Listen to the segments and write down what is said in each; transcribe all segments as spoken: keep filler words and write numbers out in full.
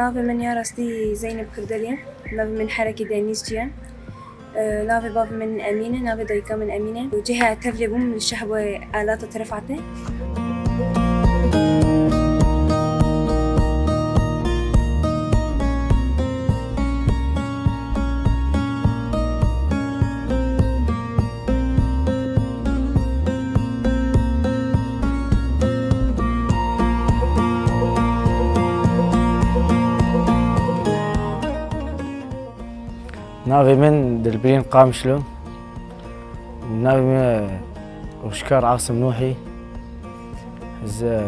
Navê min ya rastî Zeynep Kirdelî ye. Navê min Herekî Denîzcî ye. Ee, navê bavê min Emîn e, navê dayika min Emîn e. Cihê tevlîbûn li Şehwê Elata Terefatê. Navê min Dilbirîn Qamişlo. Navê min Rojkar Asim Nuhî. Ez, e,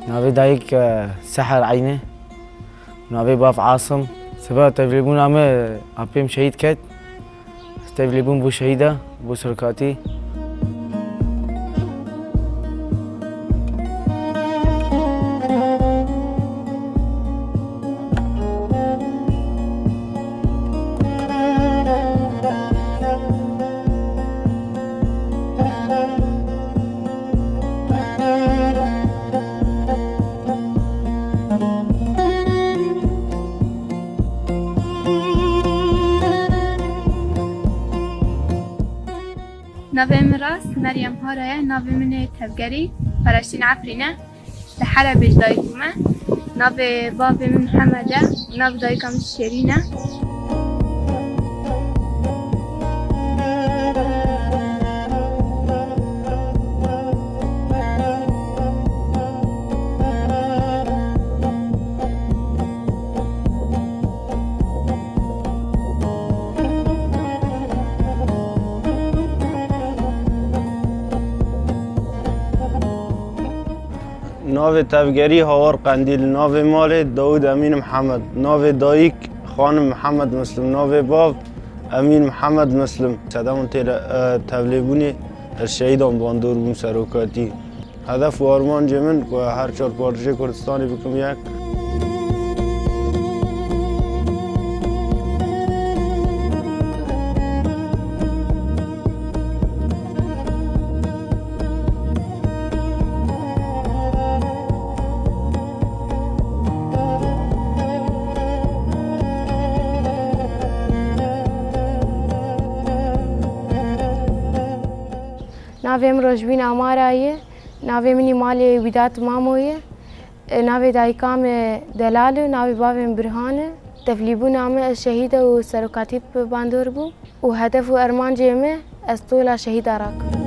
navê dayik, e, Seher Eyne. Navê bav Asim. Seba tevlîbûna me apê min şehîd ket. Tevlîbûn bû şehîda, bû serokatî. Navê min rast Meryem Hara ye, navê min ê tevgerî Feleştîn Efrîn e. Li Helebê ji dayik bûme. Navê bavê min Mihemed e, navê dayika min Şêrîn e. Navê tevgerî Hawar Qendîl, navê malê Dawûd Emîn Mihemed, navê dayik Xanim Mihemed Muslim, navê bav Emîn Mihemed Muslim. Sedemên têle, e, tevlêbûnê ez şehîdan bandor bûm serokatî. Hedef û armancê min ku her çar partîjê Kurdistanê bikim yek. Navê min Rojbîn Amara ye. Navê min ê malê Wîdat Mamo ye. Navê dayika min Delal e, navê bavê min Birhan e. Tevlîbûna min ez şehîd û serokatî bi bandor bûm û hedef û ermancê min ez tola şehîda rakim.